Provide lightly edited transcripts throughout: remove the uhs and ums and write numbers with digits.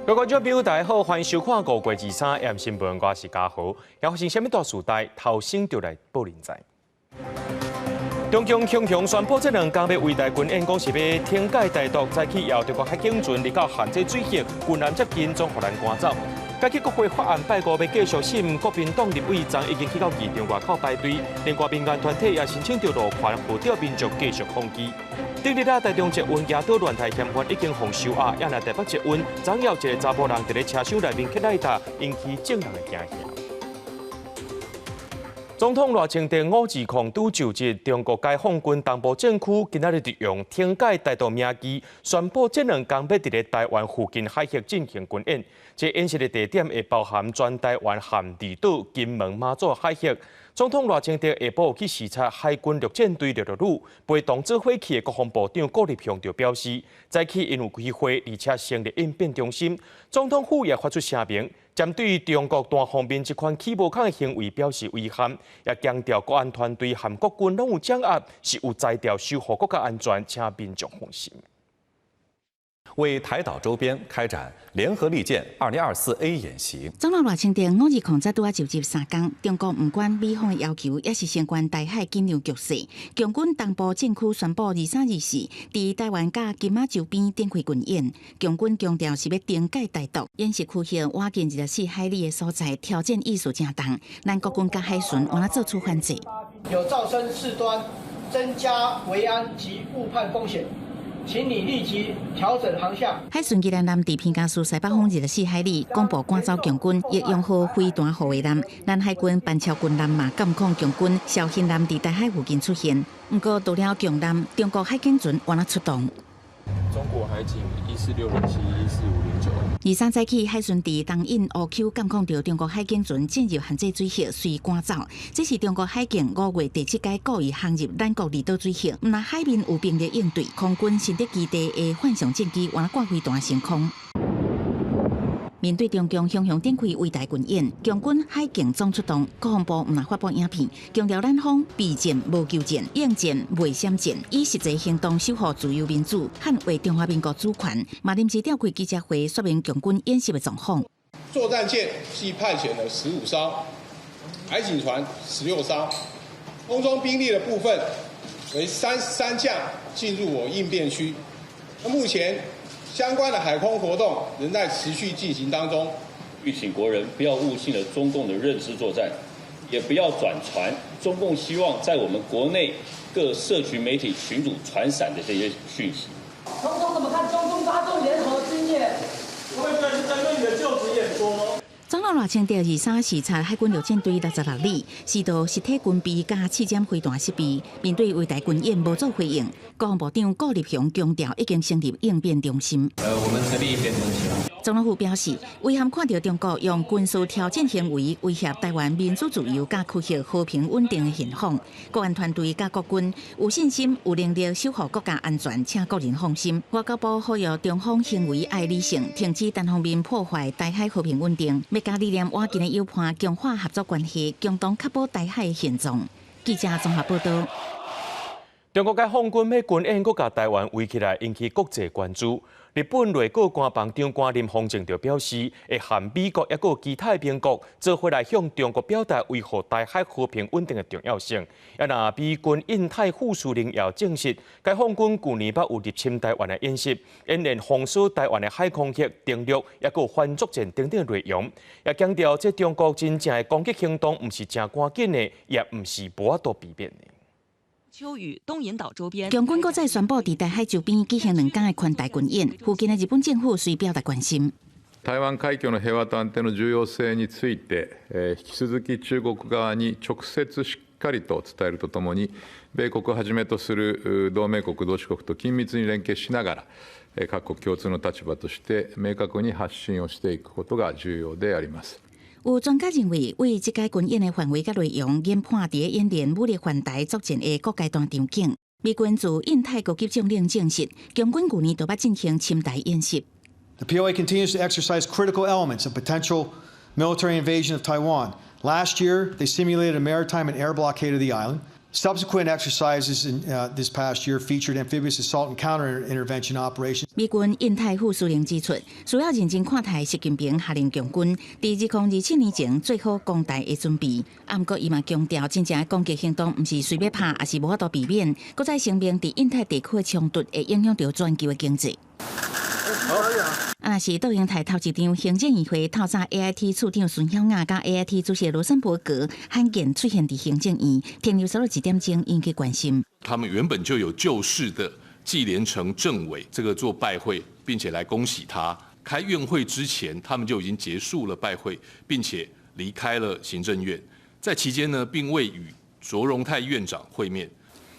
各位觀眾朋友，大家好，歡迎收看五月23晚新聞，我是嘉豪。猶發生啥物大事代，頭先就來報您知。中共雄雄宣布，這兩工欲圍台軍演，講是欲懲戒台獨，早起由中國海警船入到限制水域，軍艦接近，總予人趕走。過去國會法案拜五欲繼續審，國民黨立委昨已經去到議場外口排隊，另外民間團體也申請著路權，號召民眾繼續抗議。頂日啊，台中捷運夯倒亂刣嫌犯已經予收押，也若台北捷運，昨有一个查埔人佇咧車廂內面抾ライタ，引起眾人的驚嚇。總統賴清德520拄就職，中國解放軍東部戰區今仔日就用懲戒台獨名義，宣布這兩工欲佇咧台灣附近海域進行軍演。這演習的地點會包含全台灣和離島、金門、馬祖海域。總統賴清德下晡去視察海軍陸戰隊六六旅，陪同做伙去的國防部長顧立雄就表示，早起𪜶有開會，而且成立應變中心。總統府也發出聲明，針對中國單方面這款起無仝的行為表示遺憾，也強調國安團隊和國軍攏有掌握，是有才調守護國家安全，請民眾放心。為台島周邊開展聯合利劍2024A 演習。總統賴清德520才拄仔就職3工，中國毋管美方的要求，抑是相關台海緊張局勢，共軍東部戰區宣布23、24佇台灣佮金馬周邊展開軍演。共軍強調是欲懲戒台獨，演習區域倚近24海里的所在，挑戰意思誠重。咱國軍佮海巡有怎做出反制？有噪聲事端，增加維安及誤判風險。請你立即調整航向。海巡宜蘭艦佇屏東市西北方24海里，廣播趕走共軍，益陽號飛彈護衛艦。咱海軍班超軍艦嘛監控共軍紹興艦佇台海附近出現。毋過除了共艦，中國海警船有怎出動？中國海警14607、14509。23早起，海巡佇東引烏丘監控著中國海警船進入限制水域，隨趕走。這是中國海警5月第七擺故意航入咱國離島水域，毋但海面有兵力應對，空軍順德基地的反艦戰機有掛飛彈升空。面對中共雄雄展開圍台軍演，共軍海警總出動，國防部毋但發布影片，強調咱方避戰無求戰，應戰袂閃戰，以實際行動守護自由民主，捍衛中華民國主權。嘛臨時召開記者會，說明共軍演習的狀況。作戰艦計派遣了15艘，海警船16艘，空中兵力的部分為33架進入我應變區。那目前，相關的海空活動仍在持續進行當中。籲請國人不要誤信了中共的認知作戰，也不要轉傳中共希望在我們國內各社群媒體群組傳散的這些訊息。總統怎麼看中共發動聯合軍演？會不會是針對你的就職演說？總統賴清德23視察海軍陸戰隊66里，視導實體軍備佮試驗飛彈設備，面對圍台軍演無做回應。國防部長顧立雄強調，已經成立應變中心。我們成立應變中心。總統府表示，遺憾看著中國用軍事挑戰行為威脅台灣民主自由佮區域和平穩定的現況。國安團隊佮國軍有信心、有能力守護國家安全，請國人放心。外交部呼籲中方行為愛理性，停止單方面破壞台海和平穩定，欲佮理念倚近的友伴強化合作關係，共同確保台海的現狀。記者綜合報道。中國解放軍欲軍演，閣共台灣圍起來，引起國際關注。日本內閣官房長官林芳正就表示，會和美國抑閣其他盟國做伙來向中國表達維護台海和平穩定的重要性。啊，若美軍印太副司令也證實，解放軍舊年捌有入侵台灣的演習，演練封鎖台灣的海空域、登陸，抑閣反作戰等等內容。也強調，這中國真正的攻擊行動，毋是誠趕緊的，也毋是無法度避免的。丘與東引島周邊，共軍閣再宣布佇台海周邊舉行兩工的環台軍演，附近的日本政府遂表達關心。台灣海峽の平和と安定の重要性について、引き続き中国側に直接しっかりと伝えるとともに、米国をはじめとする同盟国、同志国と緊密に連携しながら、各國共通の立場として明確に発信をしていくことが重要であります。有專家認為，為這屆軍演的範圍佮內容，研判佇咧演練武力環台作戰的各階段場景。美軍自印太高級將領證實，共軍舊年就捌進行侵台演習。 The PLA continues to exercise critical elements of potential military invasion of Taiwan. Last year, they simulated a maritime and air blockade of the island. Subsequent exercises in this past year featured amphibious assault and counter intervention operations. 美軍印太副司令指出，需要認真看待習近平下令共軍佇2027年前做好攻台的準備。啊，毋過伊嘛強調，真正的攻擊行動毋是隨欲拍，抑是無法度避免。閣再聲明，佇印太地區的衝突會影響著全球的經濟。啊，若是杜英台頭一場行政院會透早 AIT 處長孫曉雅佮 AIT 主席羅森伯格罕見出現佇行政院，停留差不多一點鐘，引起關心。他們原本就有舊識的紀連城政委，這個做拜會，並且來恭喜他。開院會之前，他們就已經結束了拜會，並且離開了行政院。在期間呢，並未與卓榮泰院長會面。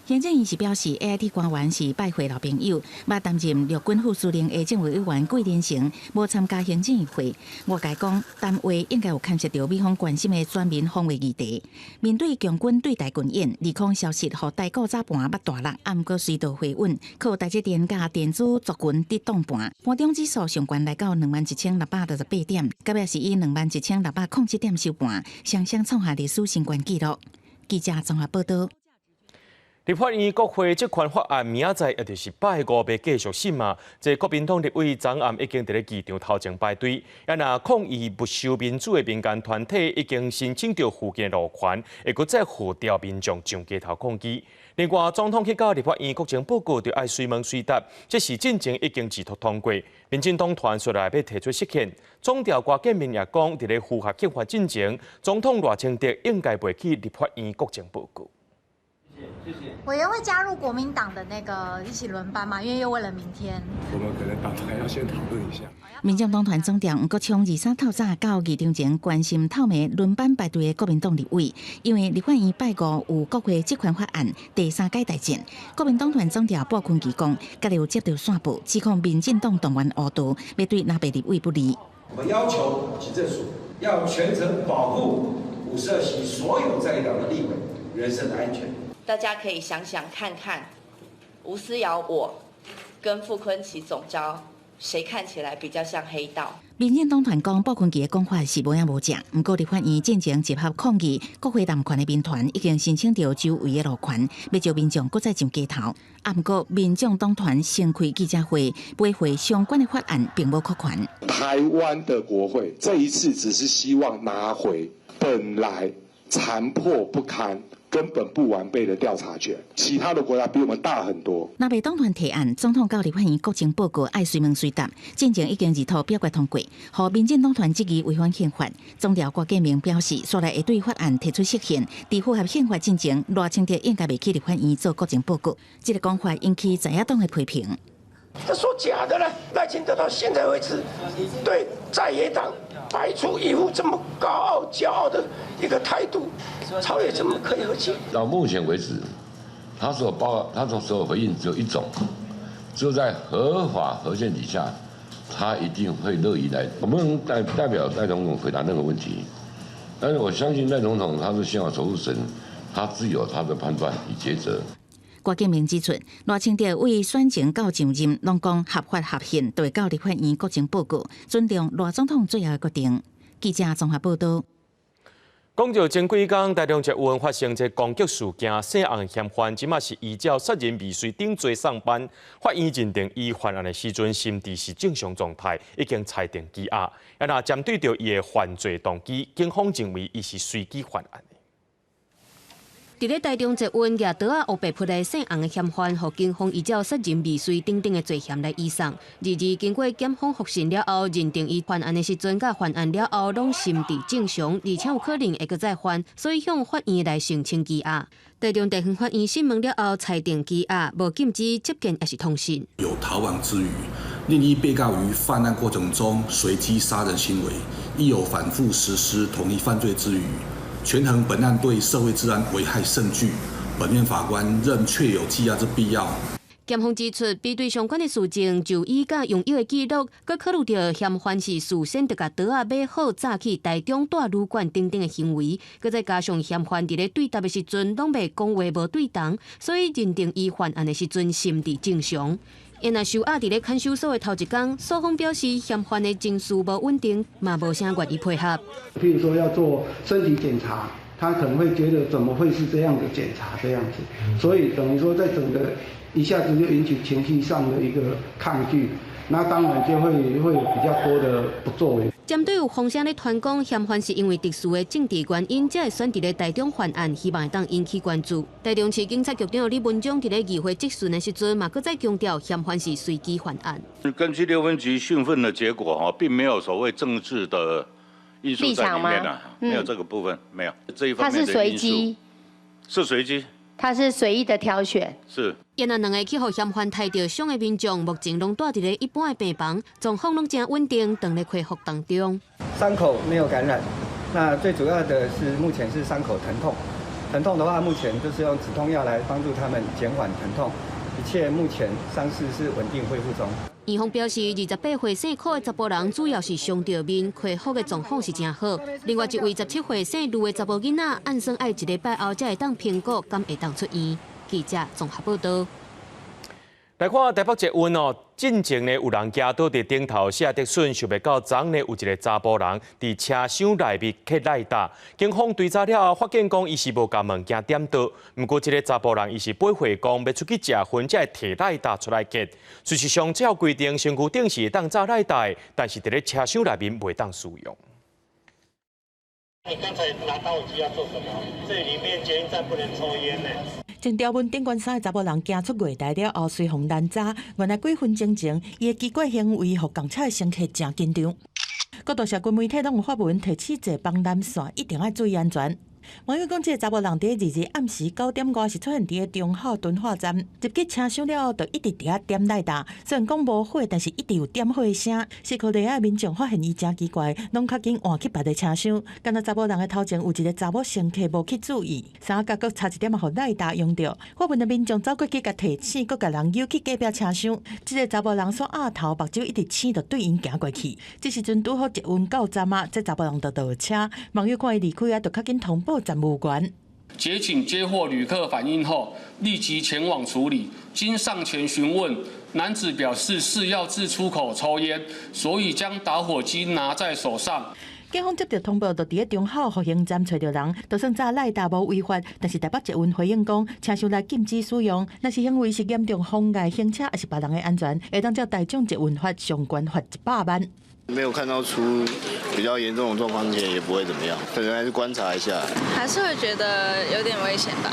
行政院是表示，AIT 官員是拜會老朋友，捌擔任陸軍副司令的政委委員紀連城無參加行政院會。外界講，談話應該有牽涉著美方關心的全民防衛議題。面對共軍對台軍演，利空消息予台股早盤捌大落，毋過隨著回穩，靠台積電佮電子族群佇擋盤，盤中指數上懸來到21,668點，甲尾是以21,607點收盤，雙雙創下歷史新高紀錄。記者綜合報導。立法院國會職權法案明仔載，也就是拜五欲繼續審嘛。這國民黨立委昨暗已經佇咧議場頭前排隊，啊若抗議不受民主的民間團體已經申請著附近的路權，會閣再號召民眾上街頭抗議。另外，總統去到立法院國情報告，就愛隨問隨答，這是進前已經自托通過。民進黨團出來欲提出釋憲，總調郭建民也講，佇咧符合憲法進程，總統賴清德應該袂去立法院國情報告。委員會加入國民黨的那個一起輪班嘛？因為又為了明天。我們可能黨團要先討論一下。民進黨團總召黃國昌23透早到議場前關心透暝輪班排隊的國民黨立委，因為立法院拜五有國會職權法案第三階大戰，國民黨團總召傅崐萁講，家己有接著線報，指控民進黨動員烏道，欲對藍白立委不利。我們要求警政署要全程保護52席所有在野黨的立委人身的安全。大家可以想想看看，吳思瑤我跟傅崐萁總召，誰看起來比較像黑道？民進黨團講，傅崐萁的講法是無影無證，毋過立法院進前集合抗議國會濫權的民團已經申請著周圍的路權，欲召民眾閣再上街頭。啊，毋過民眾黨團先開記者會，回回相關的法案並無擴權。台灣的國會這一次只是希望拿回本來殘破不堪、根本不完備的調查權，其他的國家比我們大很多。藍白黨團提案，總統到立法院國情報告愛隨問隨答，進前已經二度表決通過，予民進黨團質疑違反憲法。總召郭建明表示，煞來會對法案提出釋憲，佇符合憲法進程，賴清德應該袂去立法院做國情報告。這個講法引起在野黨的批評。這說假的呢？賴清德到現在為止，對在野黨擺出一副這麼高傲、驕傲的一個態度，朝野怎麼可以和解？到目前為止，他所報、他所所有回應只有一種，就在合法合憲底下，他一定會樂意來。我不能代表賴總統回答任何問題，但是我相信賴總統他是憲法守護神，他自有他的判斷與抉擇。郭建明指出，賴清德為選前到上任，攏講合法合憲，就會到立法院國情報告，尊重賴總統最後的決定。記者綜合報導。講著前幾工，台中捷運發生這攻擊事件，姓洪嫌犯這馬是依照殺人未遂等罪送辦，法院認定伊犯案的時陣心智是正常狀態，已經裁定羈押。啊，若針對著伊的犯罪動機，警方認為伊是隨機犯案。佇咧台中捷運舉刀仔烏白撲來姓洪的嫌犯，予警方依照殺人未遂等等的罪嫌來移送。22經過檢方複審了後，認定伊犯案的時陣佮犯案了後攏心智正常，而且有可能會閣再犯，所以向法院來申請羈押。台中地方法院審問了後，裁定羈押，無禁止接見抑是通訊。有逃亡之虞，另一被告於犯案過程中隨機殺人行為，亦有反覆實施同一犯罪之虞。權衡本案對社會治安危害甚巨，本院法官認確有羈押之必要。檢方指出，比對相關的事證、就醫佮用藥的記錄，閣考慮著嫌犯是事先就共刀仔買好，早去台中蹛旅館等等的行為，閣再加上嫌犯佇咧對答的時陣攏袂講話無對同，所以認定伊犯案的時陣心智正常。因若收押佇咧看守所的頭一工，訴方表示嫌犯的情緒無穩定，嘛無啥願意配合。譬如說要做身體檢查，他可能會覺得怎麼會是這樣的檢查這樣子，所以等於說在整個一下子就引起情緒上的一個抗拒，那當然就會有比較多的不作為。針對有風聲咧傳講嫌犯是因為特殊的政治原因，才會選佇咧台中犯案，希望會當引起關注。台中市警察局長李文忠佇咧議會質詢的時陣，嘛閣再強調嫌犯是隨機犯案。根據六分局訊問的結果，哈，並沒有所謂政治的因素在裡面啊，沒有這個部分，沒有這一方面的因素。他是隨機，是隨機。他是隨意的挑選。是。因那兩个去予嫌犯刣著傷的民眾，目前攏蹛佇咧一般的病房，狀況攏誠穩定，正咧恢復當中。傷口沒有感染，那最主要的是目前是傷口疼痛，疼痛的話目前就是用止痛藥來幫助他們減緩疼痛，一切目前傷勢是穩定恢復中。院方表示，28歲姓柯的查埔人主要是傷著面，恢復的狀況是誠好。另外一位17歲姓盧的查埔囡仔，按算愛一禮拜後才會當評估，敢會當出院。記者綜合報道。來看台北捷運哦，進前呢有人舉刀佇頂頭寫德順，想袂到昨昏呢有一个查埔人佇車廂內面揢賴打，警方追查了後發現講伊是無共物件點著，毋過這个查埔人伊是背回講欲出去食薰，才會提賴打出來揢。事實上，照規定身軀頂是會當紮賴帶，但是佇咧車廂內面袂當使用。你剛才拿打火機要做什麼？這裡面捷運站不能抽菸呢。穿條紋頂懸衫的查埔人行出月台了後，隨予攔查。原來幾分鐘前，伊的奇怪行為，予仝車的乘客誠緊張。各大社群媒體攏有發文提醒坐板南線一定愛注意安全。網友講，這个查埔人佇二日暗時9點外是出現佇个忠孝敦化站，入去車廂了後，就一直佇遐點賴打。雖然講無火，但是一直有點火的聲。時刻內的民眾發現伊誠奇怪，攏較緊換去別个車廂。敢若查埔人的頭前有一个查某乘客無去注意，衫仔閣差一點仔予賴打用著。發問的民眾走過去共提醒，閣共人扭去隔壁車廂。這个查埔人煞額頭目睭一直青，就對𪜶行過去。這時陣拄好捷運到站啊，這查埔人就落車。網友看伊離開啊，就較緊通報站務員。捷警接獲旅客反映後，立即前往處理。經上前詢問，男子表示是要至出口抽菸，所以將打火機拿在手上。警方接到通報，就佇咧忠孝復興站揣著人，就算紮賴打無違法，但是台北捷運回應講，車廂內禁止使用，若是行為是嚴重妨礙行車，抑是別人的安全，會當照台中捷運法上懸罰100萬。沒有看到出比較嚴重的狀況前，也不會怎麼樣，可能還是觀察一下。還是會覺得有點危險吧，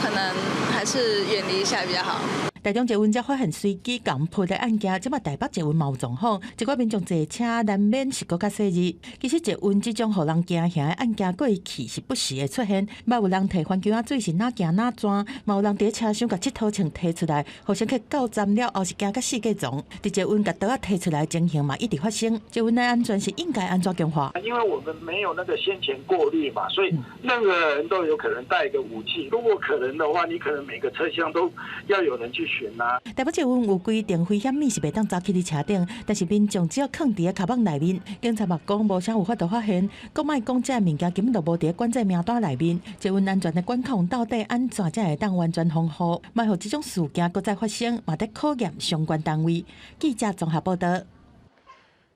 可能還是遠離一下比較好。台中捷運才發現隨機共潑的案件，這擺台北捷運嘛有狀況，一寡民眾坐車難免是閣較細膩。其實捷運這種予人驚嚇的案件過去是不時會出現，嘛有人提番茄仔水是哪行哪轉，嘛有人佇車廂共𨑨迌銃提出來，予乘客到站了後是驚甲四界傱。佇捷運共刀仔提出來情形嘛一直發生。捷運的安全是應該按怎強化？因為我們沒有那個先前過濾嘛，所以任何人都有可能帶一個武器。如果可能的話，你可能每個車廂都要有人去巡啊。台北捷運有規定危險物是袂當紮去佇車頂，但是民眾只要囥佇咧跤蠓內面，警察嘛講無啥有法度發現。閣莫講這物件根本就無佇咧管制名單內面。捷運安全的管控到底按怎才會當完全防護？莫予這種事件閣再發生，嘛得考驗相關單位。記者綜合報道。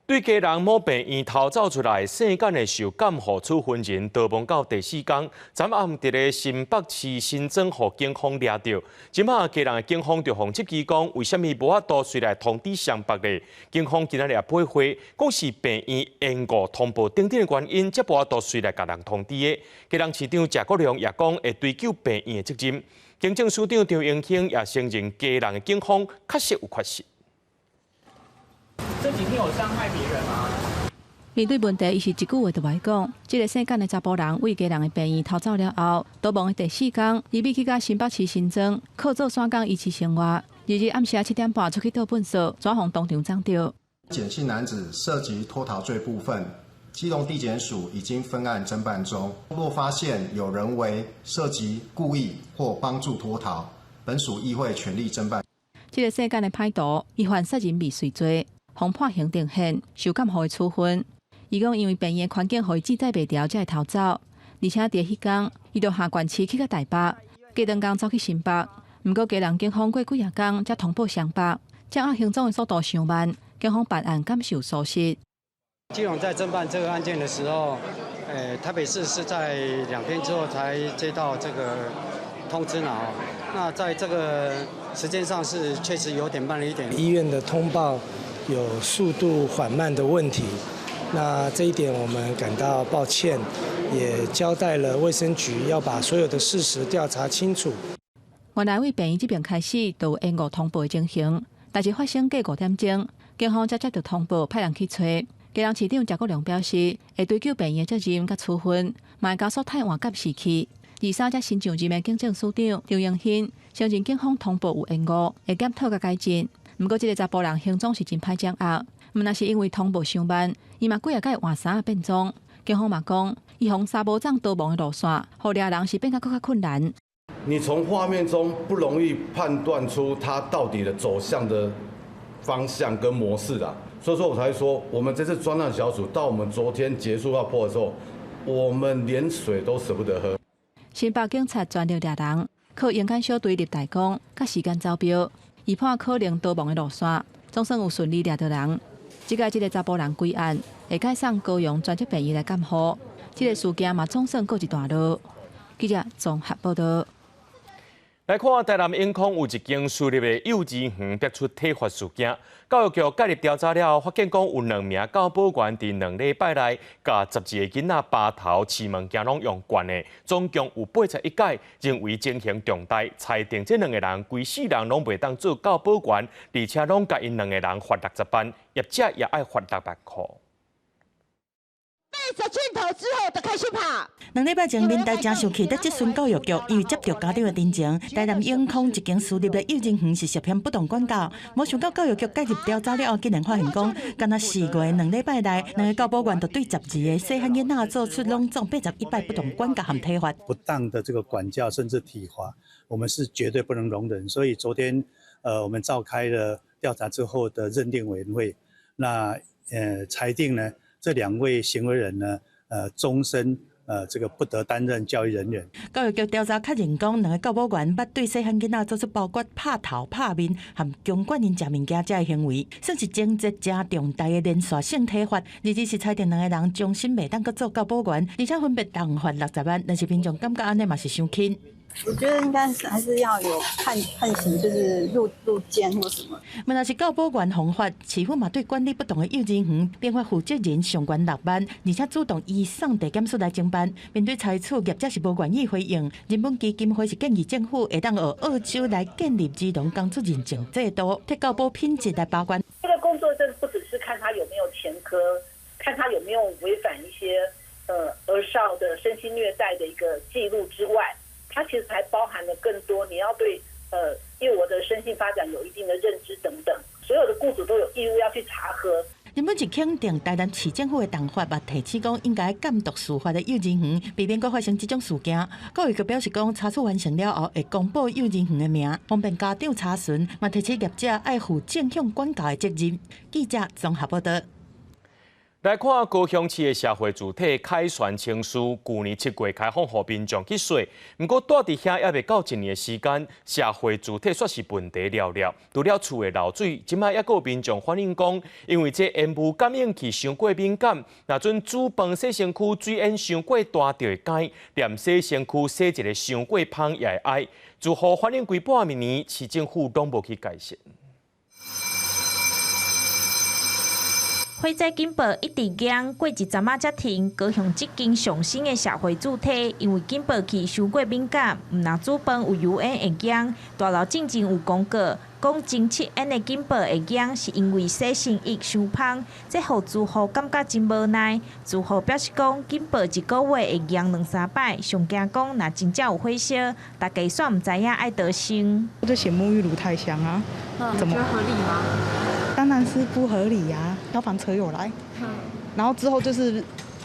對基隆某病院逃走出來，姓簡的受監護處分人逃亡到第四工，昨暗佇咧新北市新莊予警方掠著。這馬基隆的警方就予質疑講，為啥物無法度隨來通知雙北咧？警方今仔日也駁回，講是病院延誤通報等等的原因，才無法度隨來共人通知的。基隆市長謝國樑也講會追究病院的責任。警政署長張榮興也承認，基隆的警方確實有缺失。這幾天有傷害別人嗎？面對問題，伊是一句話都袂講。這个姓簡的查埔人對基隆的病院逃走了後，逃亡的第四工，伊欲去到新北市新莊，靠做散工維持生活。2日暗時7點半出去倒糞埽，煞予當場摠著。簡姓男子涉及脫逃罪部分，基隆地檢署已經分案偵辦中。若發現有人為涉及故意或幫助脫逃，本署亦會全力偵辦。這个姓簡的歹徒，伊犯殺人未遂罪。予判刑定讞，受監護的處分。伊講因為病院環境予伊志在袂牢，才會逃走。而且佇彼工，伊就下縣市去到台北，隔兩工走去新北。毋過基隆警方過幾仔工才通報雙北，掌握行蹤的速度傷慢，警方辦案感受疏失。基隆在偵辦這個案件的時候，台北市是在2天之後才接到這個通知呢，那在這個時間上是確實有點慢了一點。醫院的通報有速度緩慢的問題，那這一點我們感到抱歉，也交代了衛生局要把所有的事實調查清楚。原來對病院這邊開始就有延誤通報的情形，但是發生過5點鐘，警方才接到通報，派人去揣。基隆市長謝國樑表示，會追究病院的責任佮處分，嘛會加速替換監視器。23才新上任的警政署長張榮興承認警方通報有延誤，會檢討佮改進。毋過，這个查埔人行蹤是真歹掌握，毋但是因為通報傷慢，伊嘛幾仔擺換衫仔變裝。警方嘛講，伊予查某種逃亡的路線，予掠人是變甲閣較困難。你從畫面中不容易判斷出他到底的走向的方向跟模式啦，所以說我才說，我們這次專案小組到我們昨天結束要破的時候，我們連水都捨不得喝。新北警察全力掠人，靠刑檢小隊入大功，佮時間走標，預判可能逃亡的路線，總算有順利掠著人。這擺這个查埔人歸案，會改送高雄專責病院來監護。這个事件嘛總算告一段落。記者綜合報道。來看台南永康有一間私立的幼稚園爆出體罰事件，教育局介入調查了後，發現講有兩名教保員佇2禮拜內，共12個囡仔巴頭飼物件攏用灌的，總共有81擺，認為情形重大，裁定這兩個人規世人攏袂當做教保員，而且攏共𪜶兩個人罰60萬，業者也愛罰6萬塊。對著鏡頭之後就開始拍。2禮拜前，民代誠生氣，咧質詢教育局，因為接著家長的陳情，台南永康一間私立的幼稚園是涉嫌不當管教，無想到教育局介入調查了後，竟然發現講，干焦4月2禮拜內，兩個教保員就對12個細漢囡仔做出攏總81擺不當管教和體罰。不當的這個管教甚至體罰，我們是絕對不能容忍。所以昨天，我們召開了調查之後的認定委員會，那裁定呢，這兩位行為人呢，終身這個不得擔任教育人員。教育局調查確認講，兩個教保員捌對細漢囡仔做出包括拍頭、拍面和強灌𪜶食物件這个行為，算是情節誠重大的連續性體罰。而且是裁定兩個人終身袂當閣做教保員，而且分別重罰60萬。但是民眾感覺按呢嘛是傷輕。我覺得應該是還是要有判刑，就是入監或什麼。毋但是教保員予罰，市府嘛對管理不當的幼稚園，併罰負責人上懸6萬，而且主動移送地檢署來偵辦。面對裁處，業者是無願意回應。人本基金會是建議政府會當學澳洲來建立兒童工作認證制度，替教保品質來把關。這個工作證不只是看他有沒有前科，看他有沒有違反一些兒少的身心虐待的一個記錄之外。它其實還包含了更多，你要對幼兒的身心發展有一定的認知等等，所有的僱主都有義務要去查核。原本是肯定台南市政府的重罰，嘛提醒講應該監督事發的幼稚園，避免閣發生這種事件。教育局表示講，查處完成了後，會公布幼稚園的名，方便家長查詢，嘛提醒業者愛負正向管教的責任。記者綜合報道。來看高雄市的社會主體凱旋清書，舊年7月開放予民眾去洗，毋過蹛佇遐猶未到一年的時間，社會主體煞是問題寥寥。除了厝的漏水，這擺猶閣有民眾反映講，因為這煙霧感應器傷過敏感，若陣煮飯洗身軀水煙傷過大就會驚，連洗身軀洗一个傷過芳也會哀。住戶反映規半暝，市政府攏無去改善。火災警報一直響，過一陣仔才停。高雄這間上新的社會住宅，因為警報器傷過敏感，毋但煮飯有油煙會驚。大樓進前有公告，講偵測煙的警報會響，是因為洗身液傷芳，這予住戶感覺真無奈。住戶表示講，警報一個月會響兩三擺，上驚講若真正有火燒，大家煞毋知影愛佗先。就寫沐浴乳太香啊，怎麼？覺得合理嗎？當然是不合理呀！消防車有來，然後之後就是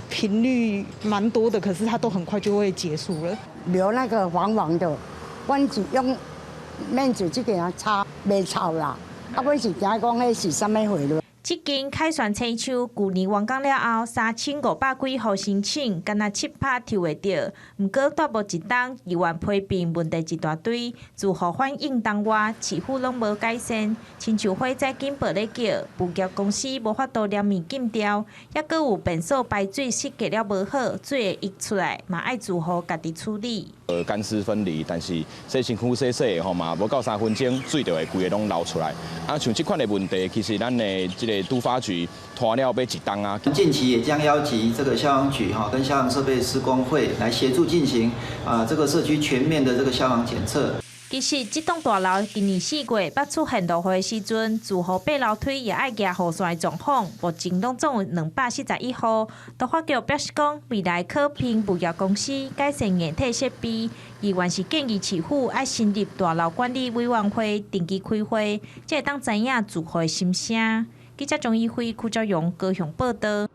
頻率蠻多的，可是它都很快就會結束了。留那個黃黃的，阮是用面紙去給它擦，袂臭啦。啊，阮是驚講彼是啥物貨咯。這間凱旋青樹舊年完工了後，3500幾戶申請，敢若七拍抽會著。毋過蹛無一冬，議員批評問題一大堆，住戶反映當外，市府攏無改善，親像火災警報咧叫，物業公司無法度連綿禁掉，抑閣有便所排水設計了無好，水會溢出來，嘛愛住戶家己處理。乾濕分離，但是洗身軀洗洗吼嘛，無夠3分鐘，水就會規个攏流出來。啊，像這款的問題，其實咱的這個都發局拖了欲一冬啊。近期也將邀集這個消防局哈跟消防設備施工會來協助進行啊這個社區全面的這個消防檢測。其實，這棟大樓今年4月捌出現落雨的時陣，住戶爬樓梯也愛舉雨傘的狀況，目前攏總有241戶。都發局表示講，未來可憑物業公司改善硬體設備。議員是建議市府愛成立大樓管理委員會，定期開會，才會當知影住戶的心聲。記者張一輝、柯昭勇高雄報導。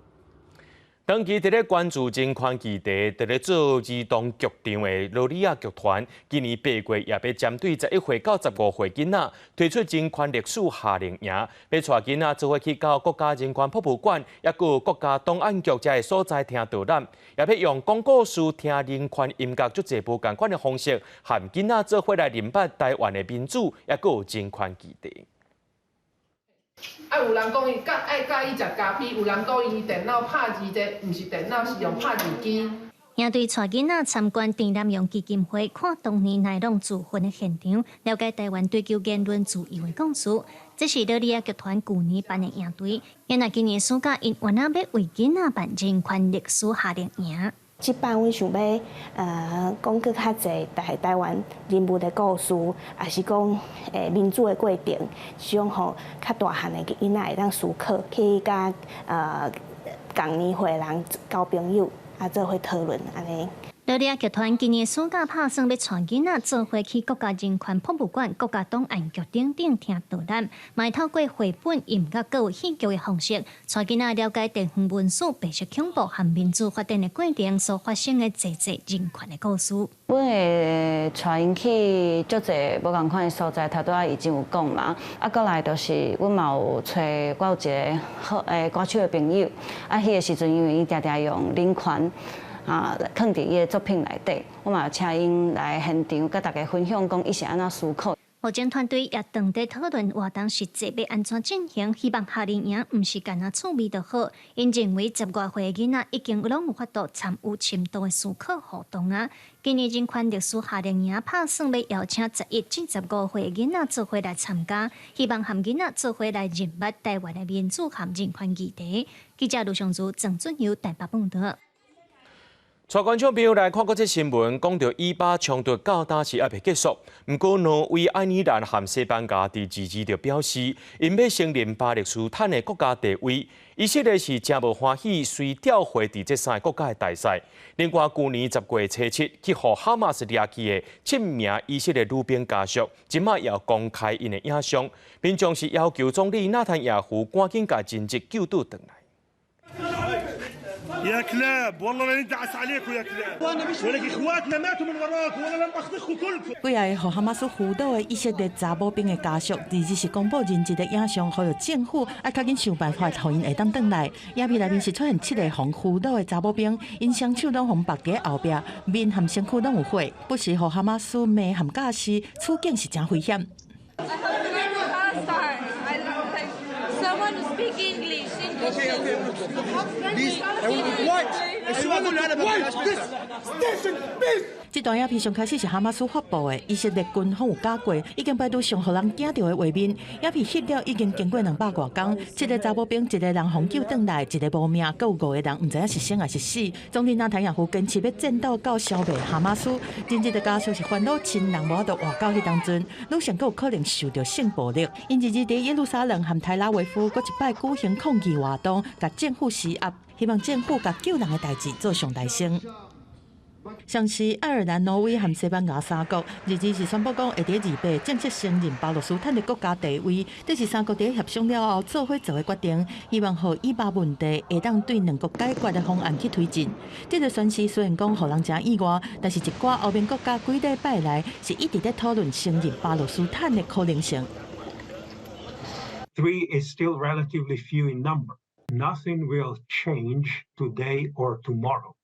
長期佇咧關注人權議題，佇咧做兒童劇場的羅里亞劇團，今年8月也欲針對11歲到15歲囡仔推出人權歷史夏令營，欲帶囡仔做伙去到國家人權博物館，抑閣有國家檔案局遮个所在聽導覽，也欲用講故事、聽人權音樂，足濟無仝款的方式，和囡仔做伙來認捌台灣的民主，抑閣有人權議題。啊，有人講伊佮愛佮意食咖啡，有人講伊電腦拍字這毋是電腦，是用拍字機。營隊帶囡仔參觀鄭南榕基金會，看當年奈良自焚的現場，了解台灣追求言論自由的故事。這是羅里亞劇團舊年辦的營隊，原來今年暑假𪜶原來欲為囡仔辦人權歷史夏令營。這擺阮想欲講閣較濟台灣人物的故事，抑是講民主的過程，這種予較大漢的囡仔會當思考，去佮仝年歲人交朋友，啊，做伙討論按呢。羅里亞劇團今年暑假拍算欲帶囡仔做伙去國家人權博物館、國家檔案局等等聽導覽，嘛會透過繪本、音樂、閣有戲劇的方式，帶囡仔了解地方文史、白色恐怖和民主發展的過程所發生的濟濟人權的故事。阮會帶𪜶去足濟無仝款的所在，頭拄仔已經有講嘛。啊，閣來就是阮嘛有揣我有一个好歌手的朋友，啊，彼个時陣因為伊定定用人權啊，囥佇伊的作品內底，我嘛請𪜶來現場佮大家分享，講伊是按怎思考。目前團隊也正佇討論活動實際欲按怎進行，希望夏令營毋是干焦趣味就好。𪜶認為十外歲的囡仔已經攏有法度參與深度的思考活動啊。今年人權歷史夏令營拍算欲邀請11至15歲的囡仔做伙來參加，希望和囡仔做伙來認捌台灣的民主和人權議題。記者盧尚如、鄭俊友台北報導。帶觀眾朋友來看國際新聞，講著以巴衝突到今是猶未結束。毋過，挪威、愛爾蘭和西班牙佇二二就表示，𪜶欲承認巴勒斯坦的國家地位。以色列是誠無歡喜，隨調回佇這三个國家的大使。另外，舊年10月初7去予哈馬斯掠去的七名以色列女兵家屬，這擺也公開𪜶的影像。民眾是要求總理納坦雅胡趕緊共人質救倒轉來。 يا كلاب والله لندعس عليكم يا كلاب ولك اخواتنا ماتوا من وراكم والله لنبخبخكم كلكم。幾个予哈馬斯俘虜的以色列查某兵的家屬，二日是公布人質的影像，呼籲政府愛較緊想辦法，予𪜶會當轉來。影片內面是出現七个予俘虜的查某兵，𪜶雙手攏予縛佇後壁，面和身軀攏有血，不時予哈馬斯罵和教示，處境是誠危險。 Someone who speak English. Okay, okay. Please, what? Wait, this station, please. 這段影片上開始是哈馬斯發布的，以色列軍方有假過，已經排除上予人驚著的畫面。影片翕了已經經過200外工，七个查某兵，一个人予救轉來，一个無命，閣有五个人毋知影是生抑是死。總理納坦雅胡堅持欲戰鬥到消滅哈馬斯，人質的家屬是煩惱親人無法度活到彼當陣，女性閣有可能受著性暴力。𪜶二日佇耶路撒冷和台拉維夫閣一擺舉行抗議活動，共政府施壓，希望政府共救人的代誌做上代先。像是愛爾蘭、挪威和西班牙三國，二日是宣布講會佇28正式承認巴勒斯坦的國家地位。這是三國佇協商了後做伙做的決定，希望予以巴問題會當對兩國解決的方案去推進。這个宣示雖然講予人誠意外，但是一寡歐盟國家幾禮拜來是一直咧討論承認巴勒斯坦的可能性。Three is still relatively few in number. Nothing will change today or tomorrow,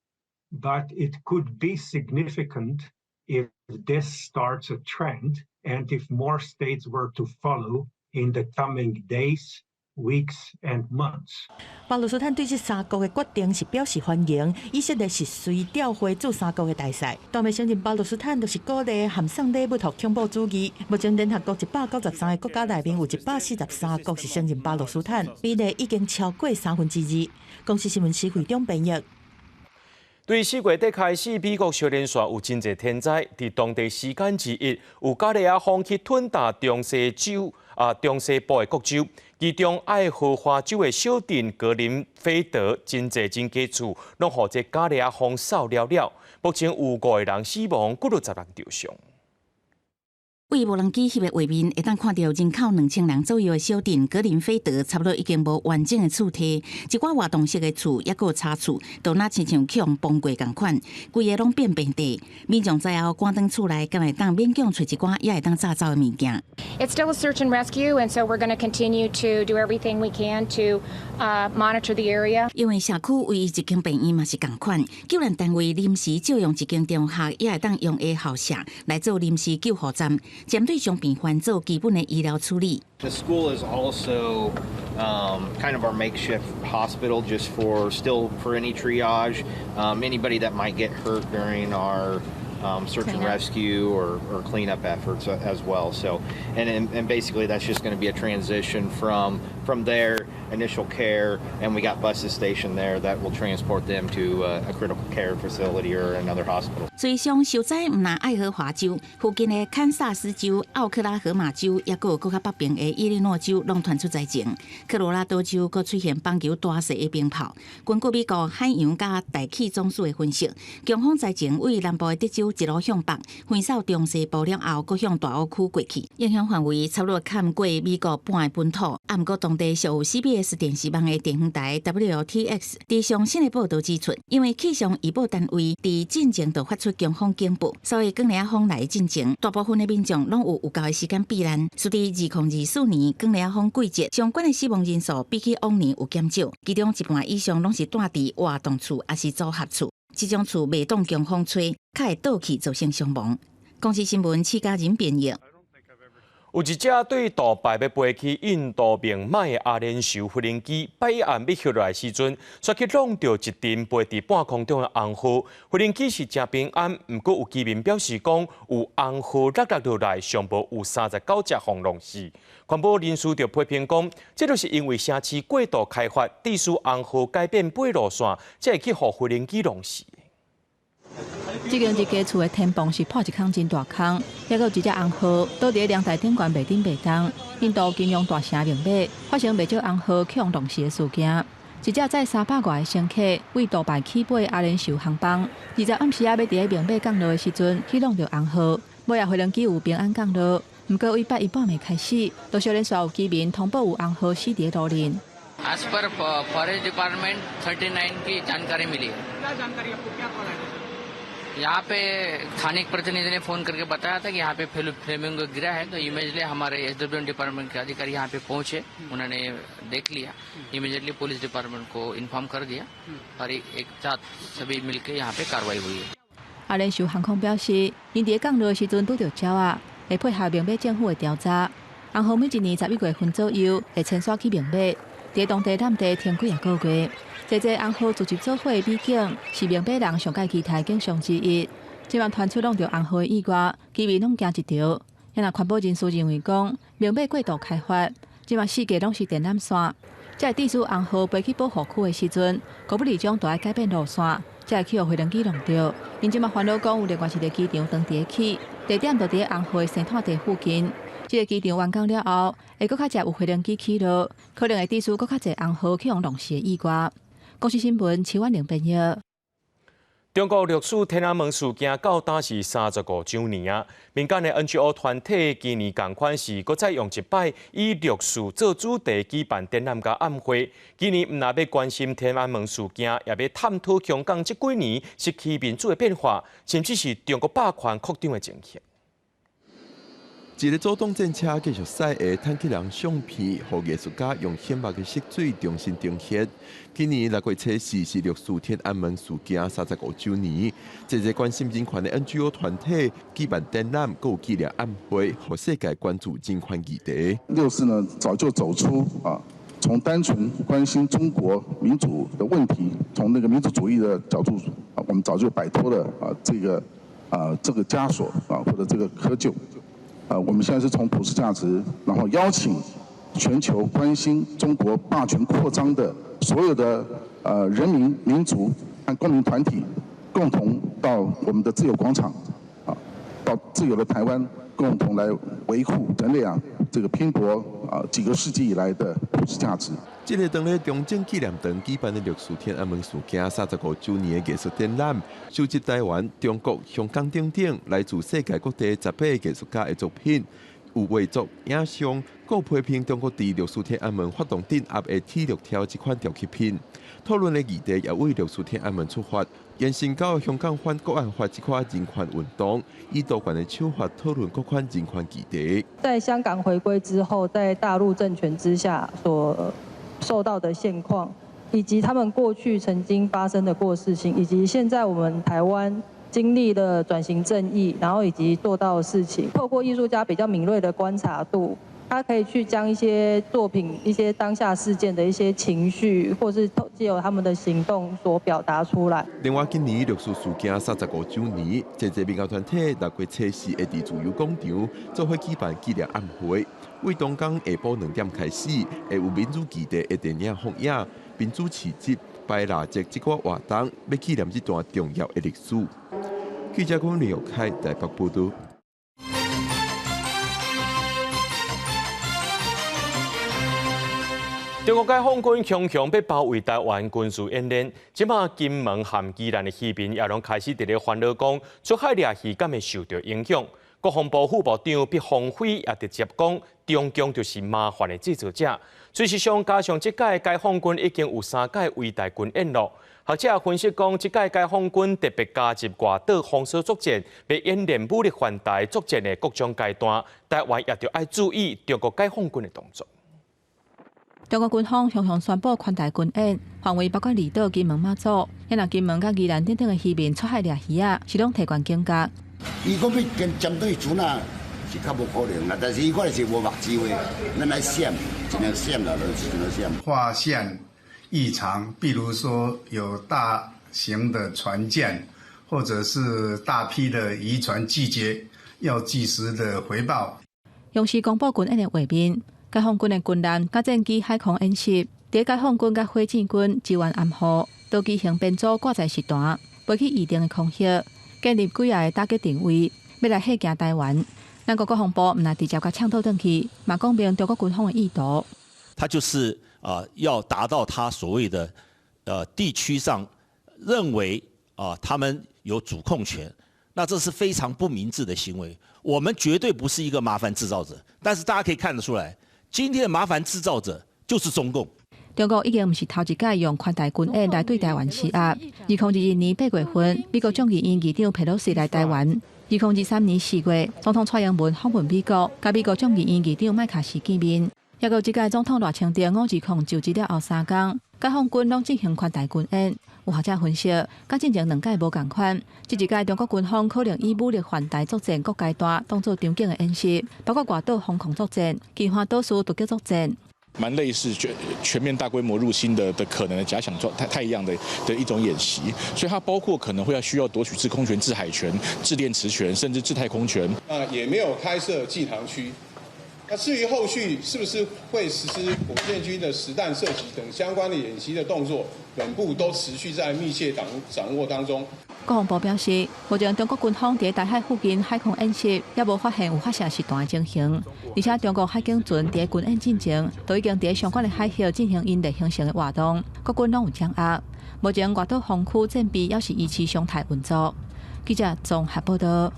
but it could be significant if this starts a trend and if more states were to follow in the coming days, weeks and months. 巴勒斯坦對這三國的決定是表示歡迎。以色列是隨調會駐三國的大使，但袂承認巴勒斯坦，就是鼓勵含送禮物予恐怖主義。目前聯合國193個國家內面有143國是承認巴勒斯坦，比例已經超過三分之二。公視新聞施惠中編譯。對4月底開始，美國小連紲有真濟天災，佇當地時間二一，有加利亞風去吞打中西州啊中西部的各州，其中愛荷華州的小鎮格林菲德，真濟真家厝攏予這加利亞風掃了了，目前有五個人死亡，閣60人受傷。對無人機翕的畫面，會當看著人口2000人左右的小鎮格林菲德，差不多已經無完整的厝體，一寡活動式的厝，抑閣有柴厝，都若親像去予崩過仝款，規个攏變平地。民眾知後趕轉厝內，敢會當勉強揣一寡，也會當紮走的物件。 It's still a search and rescue, and so we're going to continue to do everything we can to monitor the area. 因為社區唯一一間病院嘛是仝款，救援單位臨時借用一間中學，也會當用的校舍來做臨時救護站。針對傷病患做基本的醫療處理。 The school is also kind of our makeshift hospital, just for still for any triage, anybody that might get hurt during our search and rescue or cleanup efforts as well. So, and basically that's just going to be a transition from their initial care, and we got buses stationed there that will transport them to a critical care facility or another hospital. 隨上受災毋但愛荷華州附近的堪薩斯州、奧克拉荷馬州，抑閣有閣較北邊的伊利諾州，攏傳出災情。科羅拉多州閣出現棒球大細的冰雹。根據美國海洋佮大氣總署的分析，強風災情對南部的德州一路向北，橫掃中西部了後，閣向大湖區過去，影響範圍差不多冚過美國半个本土。啊，毋過當地屬 CBS 電視網的電視台 WLTX 佇上新的報導指出，因為氣象預報單位佇進前就發出強風警報，所以捲簾仔風來進前，大部分的民眾攏有有夠的時間避難。隨佇2024年捲簾仔風季節，相關的死亡人數比起往年有減少，其中一半以上攏是蹛佇活動厝抑是組合厝，這種厝袂擋強風吹，較會倒去造成傷亡。公視新聞施嘉仁編譯。有一隻對杜拜欲飛去印度孟買的阿聯酋飛行機，拜一暗欲翕落來時陣，煞去挵著一陣飛佇半空中的紅鶴。飛行機是誠平安，毋過有居民表示講，有紅鶴落落落來，上無有39隻予弄死。環保人士就批評講，這就是因為城市過度開發，致使紅鶴改變飛路線，才會去予飛行機弄死。這間一家厝的天棚是破一空真大空，抑閣有一隻紅鶴倒佇咧涼台頂懸袂振袂動。印度金融大城孟買發生袂少紅鶴去予弄死的事件。一隻載300外个乘客對杜拜起飛阿聯酋航班，20暗時仔欲佇咧孟買降落的時陣，去挵著紅鶴，尾仔飛行機有平安降落。毋過對拜一半暝開始，就小連紲有居民通報有紅鶴死佇咧路面。 As per forest department 39 की जानकारी मिली. यहाँ पे स्थानिक प्रतिनिधि ने फोन करके बताया था कि यहाँ पे फ्लेमिंगो गिरा है, तो इमीडिएटली हमारे एसडब्ल्यू डिपार्टमेंट के अधिकारी यहाँ पे पहुंचे. उन्होंने देख लिया, immediately police department को इन्फॉर्म कर दिया और एक साथ सभी मिलके यहाँ पे कार्रवाई हुई है. 阿聯酋航空表示，𪜶佇降落的時陣拄著鳥仔，會配合孟買政府的調查。紅鶴每一年11月份左右會遷徙去孟買，佇當地南地停幾仔個月。這這紅鶴聚集做伙的美景，是孟買人上蓋期待景象之一。這擺傳出挵著紅鶴的意外，居民攏驚一趒。若環保人士認為講，孟買過度開發，這擺四界攏是電纜線，才會致使紅鶴飛去保護區的時陣，高不離將就愛改變路線，才會去予飛行機挵著。𪜶這擺煩惱講，有另外一個機場當佇咧起，地點就佇咧紅鶴的生態地附近。這個機場完工了後，會閣較濟有飛行機起落，可能會致使閣較濟紅鶴去予弄死的意外。公視新聞，徐婉玲編譯。中國六四天安門事件到今是35週年啊！民間的 NGO 團體今年仝款是閣再用一擺以六四做主題舉辦展覽佮暗會。今年毋但欲關心天安門事件，也欲探討香港這幾年失去民主的變化，甚至是中國霸權擴張的情形。一个阻挡战车继续驶的坦克人相片，予艺术家用显目的色水重新呈现。今年六月初四是六四天安门事件35周年，济济关心人权的 NGO 团体举办展览，阁有纪念晚会，予世界关注人权议题。六四呢，早就走出啊，从单纯关心中国民主的问题，从那个民族主义的角度啊，我们早就摆脱了这个枷锁啊，或者这个窠臼。啊，我们现在是从普世价值，然后邀请全球关心中国霸权扩张的所有的人民、民族和公民团体，共同到我们的自由广场，啊，到自由的台湾，共同来维护人类啊这个拼搏啊几个世纪以来的普世价值。这个当咧中正纪念堂举办的六四天安门事件35周年的艺术展览，收集台湾、中国、香港等等来自世界各地18个艺术家的作品，有画作、影像，阁批评中国伫六四天安门发动镇压的铁链条这款雕刻品。讨论的议题也为六四天安门出发，延伸到香港反国安法这款人权运动，以多元的手法讨论各款人权议题。在香港回归之后，在大陆政权之下所受到的现况，以及他们过去曾经发生的过事情，以及现在我们台湾经历了转型正义，然后以及做到的事情，透过艺术家比较敏锐的观察度，他可以去将一些作品、一些当下事件的一些情绪，或是藉由他们的行动所表达出来。另外，今年六四事件35周年，济济民间团体六月初四会伫自由广场做伙举办纪念晚会。为当工下晡2点开始，会有民主基地的电影放映、民主市集、摆蜡烛这个活动，欲纪念这段重要的历史。记者龚李玉凯台北报道。中国解放军强强欲包围台湾军事演练，这马金门和宜兰的渔民也拢开始伫咧烦恼，讲出海掠鱼敢会受到影响。国防部副部长毕鸿辉也直接讲，中共就是麻烦的制造者。事实上，加上这届解放军已经有3届围台军演了。学者分析讲，这届解放军特别加入外岛封锁作战，欲演练武力犯台作战的各种阶段，台湾也著爱注意中国解放军的动作。中国军方常常宣布宽台军演，范围包括离岛、金门、马祖。遐若金门佮宜兰等等的渔民出海掠鱼仔，是拢提悬警觉。伊讲欲跟针对船仔是较无可能啦，但是伊看是无目睭的，咱来闪，尽量闪啦，就是尽量闪。发现异常，比如说有大型的船舰，或者是大批的渔船集结，要及时的回报。央视公布军演的画面，解放军的军舰佮战机海空演习，伫解放军佮火箭军支援暗号，都机型编组挂在实弹，飞去预定的空域，建立几仔个打击定位，欲来吓惊台湾。咱国国防部毋但直接共呛倒转去，嘛讲明中国军方的意图。他就是要达到他所谓的地区上认为他们有主控权，那这是非常不明智的行为。我们绝对不是一个麻烦制造者，但是大家可以看得出来，今天的麻烦制造者就是中共。中国已经毋是头一届用宽台军演来对台湾施压。2022年8月份，美国众议院议长佩洛西来台湾。2023年4月，总统蔡英文访问美国，佮美国众议院议长麦卡锡见面。抑阁这届总统赖清德520就职了后3工，解放军拢进行宽台军演。有学者分析，佮进前两届无仝款，这一届中国军方可能以武力犯台作战各阶段当做场景的演习，包括外岛防空作战、金华岛屿突击作战。蛮类似全面大规模入侵的可能的假想状态太一样的一种演习，所以它包括可能会要需要夺取制空权、制海权、制电磁权，甚至制太空权。那也没有开设禁航区。那至于后续是不是会实施火箭军的实弹射击等相关的演习的动作，本部都持续在密切掌握当中。国防部表示，目前中国军方伫台海附近海空演习，犹无发现有发射实弹的情形。而且，中国海警船伫军演进前，都已经伫相关的海域进行𪜶例行性的活动，国军拢有掌握。目前外岛防区战备犹是维持常态运作。记者综合报道。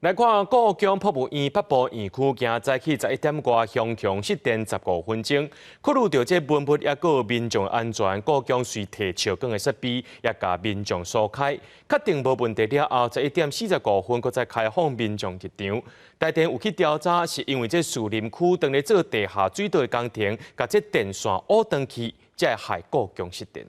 來看故宮博物院北部院區，今早起11點外，熊熊失電15分鐘，考慮著這文物抑閣民眾安全，故宮隨提照光的設備，也共民眾疏開，確定無問題了後，11點45分，閣再開放民眾入場。台電有去調查，是因為這士林區當咧做地下水道的工程，共這電線烏斷去，才會害故宮失電。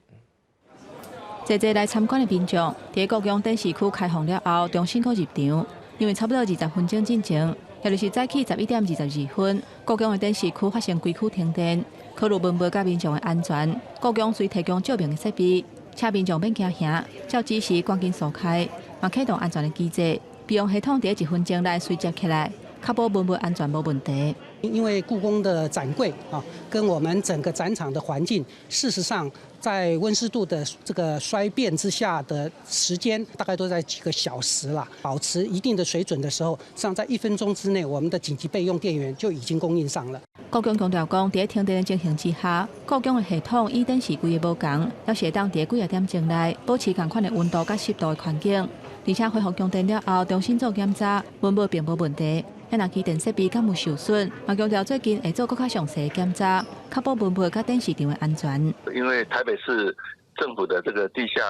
濟濟來參觀的民眾，佇故宮展示區開放了後，重新閣入場。因為差不多20分鐘進前，也就是早起11點22分，故宮的展示區發生規區停電，考慮文物佮民眾的安全，故宮遂提供照明的設備，請民眾免驚嚇，照指示趕緊疏開，嘛啟動安全的機制，備用系統佇1分鐘內隨接起來，確保文物安全無問題。因為故宮的展櫃啊，跟我們整個展場的環境，事實上在溫濕度的這個衰變之下的時間，大概都在幾個小時啦。保持一定的水準的時候，實際上在1分鐘之內，我們的緊急備用電源就已經供應上了。故宮強調講，佇停電的情形之下，故宮的系統與展示櫃的無仝，猶是會當佇幾仔點鐘內保持仝款的溫度佮濕度的環境，而且恢復供電了後，重新做檢查，文物並無問題。若機電設備敢有受損，嘛強調最近會做閣較詳細的檢查，確保文物佮展示場的安全。因為台北市政府的這個地下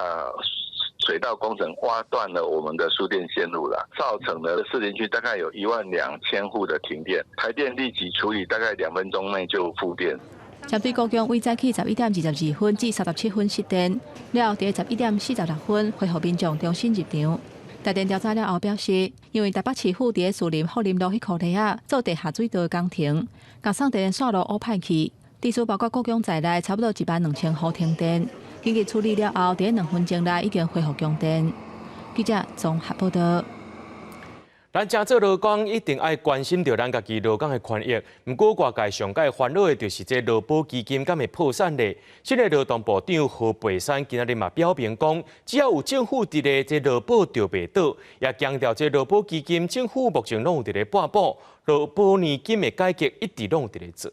水道工程挖斷了我們的輸電線路了，造成了士林區大概有12000戶的停電。台電立即處理，大概2分鐘內就復電。針對故宮為早起11點22分至37分失電，了後佇11點46分恢復民眾重新入場。台電調查了後表示，因為台北市府佇士林福林路彼箍地仔做地下水道的工程，共送電線路烏歹去，致使包括故宮在內，差不多12000戶停電。緊急處理了後，佇2分鐘內已經恢復供電。記者綜合報導。咱誠做勞工，一定愛關心著咱家己勞工的權益。毋過外界上蓋煩惱的，就是這勞保基金敢會破產咧？新的勞動部長何培山今仔日嘛表明講，只要有政府佇咧，這勞保就袂倒。也強調這勞保基金政府目前攏有佇咧撥補，勞保年金的改革一直攏有佇咧做。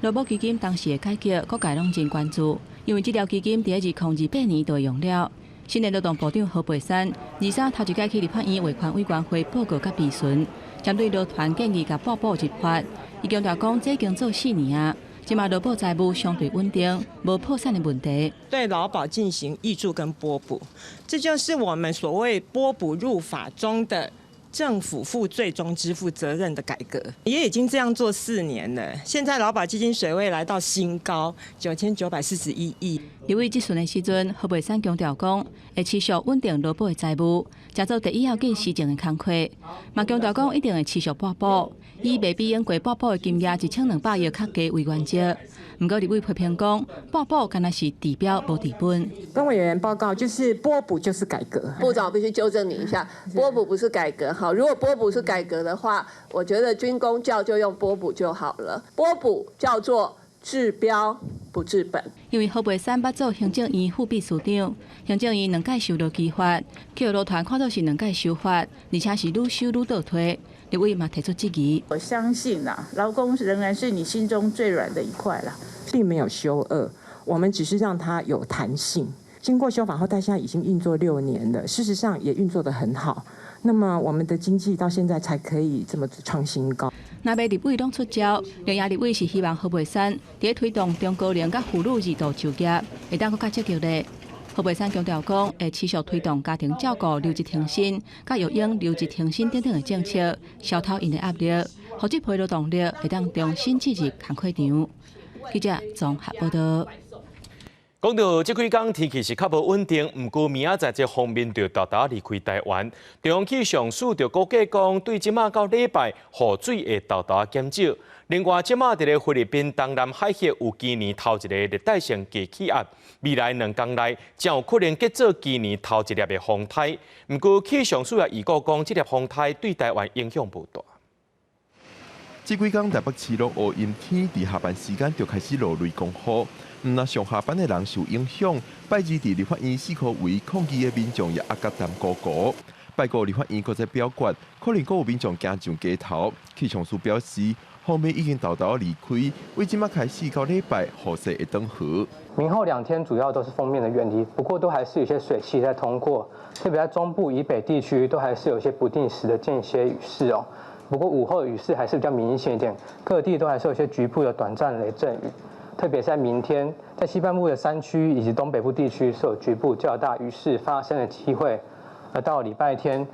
勞保基金當時的改革，各界攏真關注，因為這條基金佇2028年就用了。新的勞動部長何培山23頭一擺去立法院衛權委員會報告佮備詢，針對勞團建議共撥補入法，伊強調講，這已經做4年啊，這馬勞保財務相對穩定，無破產的問題。對勞保進行挹注跟撥補，這就是我們所謂撥補入法中的政府負最終支付責任的改革，也已經這樣做4年了。現在勞保基金水位來到新高9941億。立委質詢的時陣，何培山強調講，會持續穩定勞保的財務，誠做第一要緊施政的工課。嘛強調講，一定會持續撥補，以袂比用過撥補的金額1200億較低為原則。毋過立委批評講，撥補敢若是治標無治本。跟委員報告，就是撥補就是改革。部長，我必須糾正你一下，撥補不是改革。好，如果撥補是改革的話，我覺得軍公教就用撥補就好了。撥補叫做治標不治本。因為何培山捌做行政院副秘書長，行政院兩屆受勞基法，去予勞團看做是兩屆修法，而且是愈修愈倒退。立委嘛提出質疑。我相信啊，勞工仍然是你心中最軟的一塊啦，並沒有修惡，我們只是讓它有彈性。經過修法後，到現在已經運作6年了，事實上也運作得很好。那麼我們的經濟到現在才可以這麼創新高。若欲立委攏出招，另外立委是希望何培山佇推動中高齡佮婦女二度就業，會當閣較積極咧。何培山強調講，會持續推動家庭照顧留職停薪、佮育嬰留職停薪等等的政策，消除𪜶的壓力，予這批勞動力會當重新進入工課場。記者綜合報導。講到這幾工天氣是較無穩定，毋過明仔載這鋒面就沓沓離開台灣。中央氣象署就估計講，對這馬到禮拜雨水會沓沓減少。另外，這馬佇咧菲律賓東南海域有今年頭一個熱帶性低氣壓，未來2天內將有可能結做今年頭一粒的風颱。毋過氣象署也預告講，這粒風颱對台灣影響無大。這幾工台北市攏烏陰天，佇下班時間就開始落雷公雨。毋若上下班的人受影響，拜二佇立法院四箍圍抗議的民眾也壓甲澹糊糊。拜五立法院閣再表決，可能閣有民眾行上街頭。氣象署表示，鋒面已經沓沓離開，為這馬開始到禮拜雨勢會轉和。明後兩天主要都是鋒面的遠離，不過都還是有些水汽在通過，特別在中部以北地區都還是有些不定時的間歇雨勢哦。不過午後的雨勢還是比較明顯一點，各地都還是有些局部的短暫雷陣雨，特別在明天，在西半部的山區以及東北部地區是有局部較大雨勢發生的機會。而到禮拜天，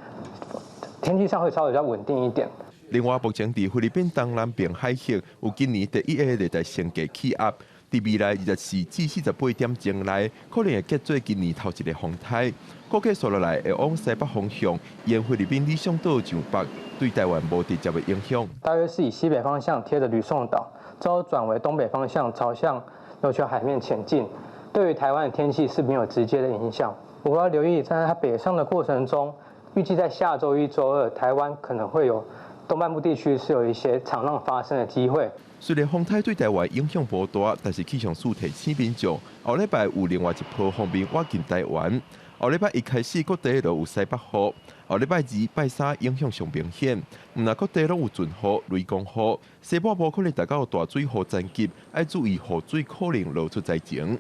天氣上會稍微比較穩定一點。另外，目前佇菲律賓東南邊海域有今年第一个熱帶性低氣壓，佇未來24至48點鐘內，可能會結做今年頭一个風颱。估計紲落來會往西北方向，沿菲律賓呂宋島上北，對台灣無直接的影響。大約是以西北方向貼着呂宋島，之後轉為東北方向朝向琉球海面前進，對於台灣的天氣是沒有直接的影響。不過要留意，在它北上的過程中，預計在下週一、週二，台灣可能會有東半部地區是有一些長浪發生的機會。雖然風颱對台灣影響無大，但是氣象署提醒民眾，後禮拜有另外一波鋒面倚近台灣。後禮拜一開始各地都有西北雨，後禮拜二、拜三影響上明顯。毋但各地攏有陣雨、雷公雨，西半部可能達到大水雨層級，愛注意雨水可能落出災情。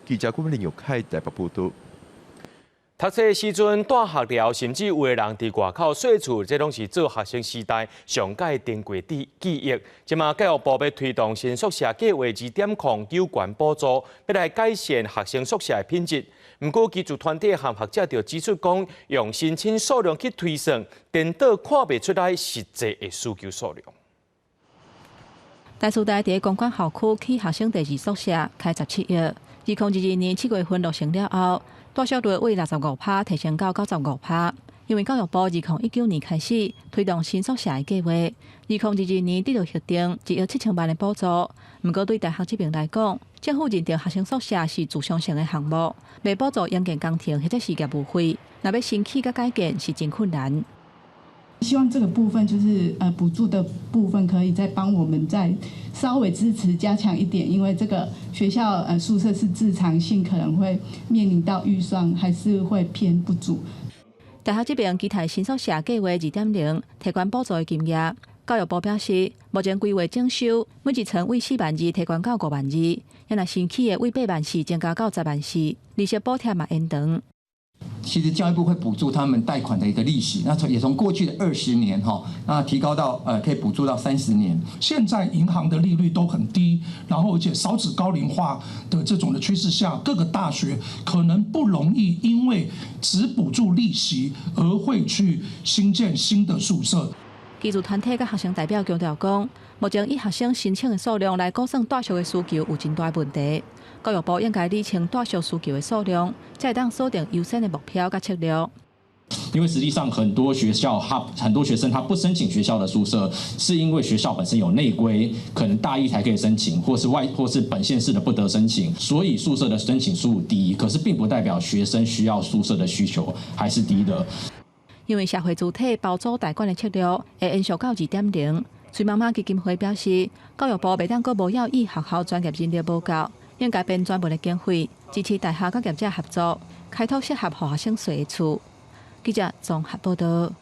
記者郭林玉凱台北報道。讀冊時陣蹛學寮，甚至有的人佇外口稅厝，這攏是做學生時代上蓋珍貴的記憶。這馬教育部欲推動新宿舍計劃2.0有關補助，欲來改善學生宿舍的品質。毋過，技術團體和學者就指出講，用申請數量去推算，顛倒看袂出來實際的需求數量。台師大佇公館校區起學生第二宿舍，開17億。2022年7月份落成了後，住宿率為65%提升到95%。因為教育部2019年開始推動新宿舍的計劃，2022年得到核定1億7000萬的補助。毋過對大學這邊來講，政府認定學生宿舍是自償性的項目，袂補助營建工程或者是業務費，若欲新起佮改建是真困難。希望這個部分就是補助的部分，可以再幫我們再稍微支持加強一點，因為這個學校宿舍是自償性，可能會面臨到預算還是會偏不足。大學這邊期待新宿舍計劃2.0提懸補助的金額。教育部表示，目前規劃整修，每一層為4萬2提懸到5萬2，也若新起的為8萬4增加到10萬4，利息補貼嘛延長。其實教育部會補助他們貸款的一個利息，那從也從過去的20年哈，那提高到可以補助到30年。現在銀行的利率都很低，然後而且少子高齡化的這種的趨勢下，各個大學可能不容易因為只補助利息而會去興建新的宿舍。技術團體佮學生代表強調講，目前以學生申請的數量來估算住宿的需求有真大問題。教育部應該理清住宿需求的數量，才會當鎖定優先的目標佮策略。因為實際上很多學校，他很多學生他不申請學校的宿舍，是因為學校本身有內規，可能大一才可以申請，或是外或是本縣市的不得申請，所以宿舍的申請數低。可是並不代表學生需要宿舍的需求還是低的。因為社會主體包租代管的策略會延續到2.0。崔媽媽基金會表示，教育部袂當閣無要以學校專業人力無夠，應該編專門的經費支持大學佮業者合作，開拓適合予學生踅的厝。記者綜合報道。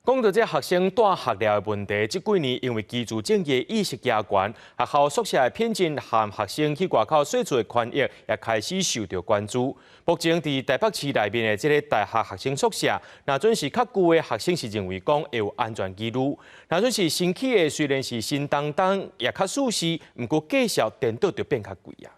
講到這學生蹛學寮的問題，這幾年因為居住正義意識加懸，學校宿舍的品質和學生去外口稅厝的權益也開始受到關注。目前佇台北市內面的這個大學學生宿舍，若準是較舊的學生是認為講會有安全疑慮；若準是新起的，雖然是新當當，也較舒適，毋過價數顛倒就變較貴啊。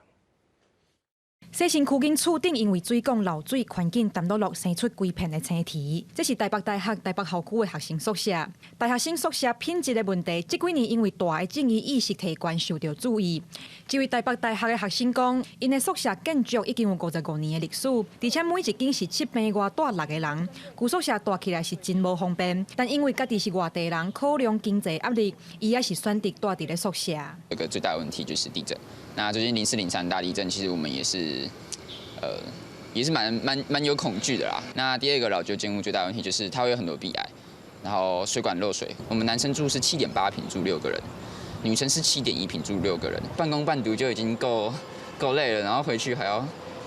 洗身軀間厝頂因為水管漏水，環境澹漉漉，生出規片的青苔。這是台北大學台北校區的學生宿舍。大學生宿舍品質的問題，這幾年因為大的正義意識提懸，受到注意。這位台北大學的學生講，𪜶的宿舍建築已經有55年的歷史，而且每一間是七平外蹛六個人，舊宿舍蹛起來是真無方便。但因為家己是外地人，考量經濟壓力，伊也是選擇蹛佇咧宿舍。一個最大的問題就是地震。那最近0403大地震，其實我們也是，也是蠻有恐懼的啦。那第二個老舊建物最大的問題就是它會有很多壁癌，然後水管漏水。我們男生住是7.8坪住六個人，女生是7.1坪住六個人，半工半讀就已經夠累了，然後回去還要